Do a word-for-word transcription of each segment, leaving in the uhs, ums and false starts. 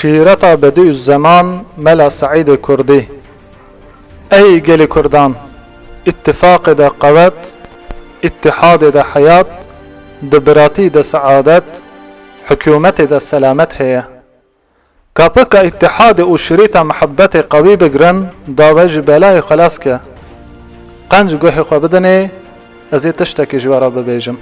Şîreta Bedîuzzeman Mela Seîdê Kurdî. Ey gelê Kurdan, îttifaqê de qewet, îttihadê de heyat, di biratî de seadet, hikûmetê de selamet heye. Ka pika îttihadê û şirîta mihebbetê qewî bigrin, dawe ji belayê xelas ke. Qenc guhê xwe bidinê, ez ê tiştekî ji we re bibêjim.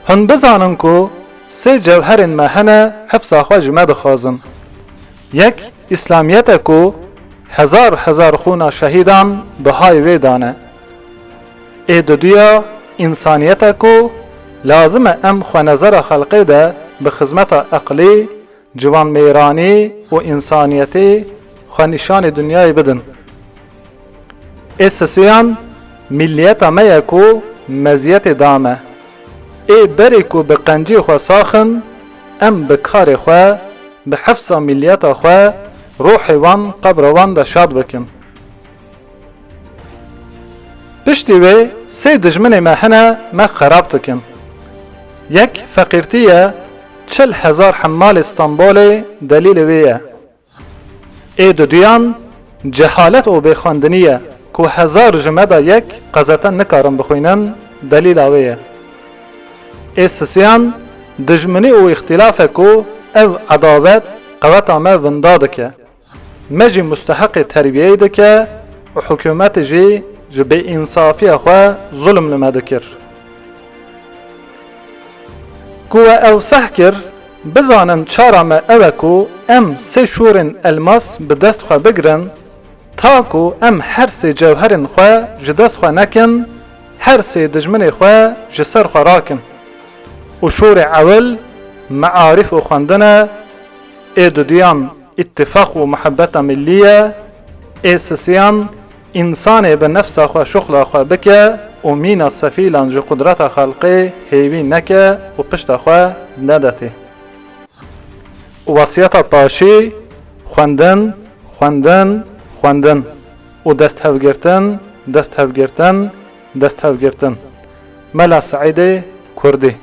Hûn bizanin ku sê cewherên me hene, hifza xwe ji me dixwazin. Yek, Îslamiyet e ku hezar hezar xûna şehîdan bihayê wê dane. Ê diduya, însaniyet e ku lazim e em xwe nezera xelqê de bi xizmeta eqlî, ciwanmêranî û însaniyetî xwe nîşanî dinyayê bidin. Ê sisiyan, mîlliyeta me ye ku meziyetê da me. Ê berê ku bi qenciyê xwe sax in, em bi karê xwe, bi hifza mîlliyeta xwe, ruhê wan qebra wan de şad bikin. Piştî wê sê dijminê me hene, me xerab dikin. Yek feqîrtî ye, çil hezar hemmalê Stenbolê delîlê wê ye. Ê diduyan, cehalet û bêxwendinî ye ku hezar ji me de yek qezete nikarin bixwînin, delîla wê ye. Ê sisiyan, dijminî û îxtîlaf e ku ev edawet qeweta me winda dike. Me jî musteheqê terbiyeyê dike û hikûmetê jî ji bêînsafiya xwe zulm li me dikir. Ku we ew seh kir, bizanin çara me ew e ku em sê şûrên elmas bi dest xwe bigirin, ta ku em her sê cewherên xwe ji dest xwe nekin, her sê dijminê xwe ji ser xwe rakin. Û şûrê ewil, mearîf û xwendin e, ê diduyan, îttifaq û muhebbeta millî ye, ê sisiyan, însanê bi nefsa xwe şuxla xwe bike û mîna sefîlan ji qudreta xelqê hêvî neke û pişta xwe nede tê. Û wesiyeta paşî, xwendin, xwendin, xwendin û desthevgirtin, desthevgirtin, desthevgirtin. Mela Seîdê Kurdî.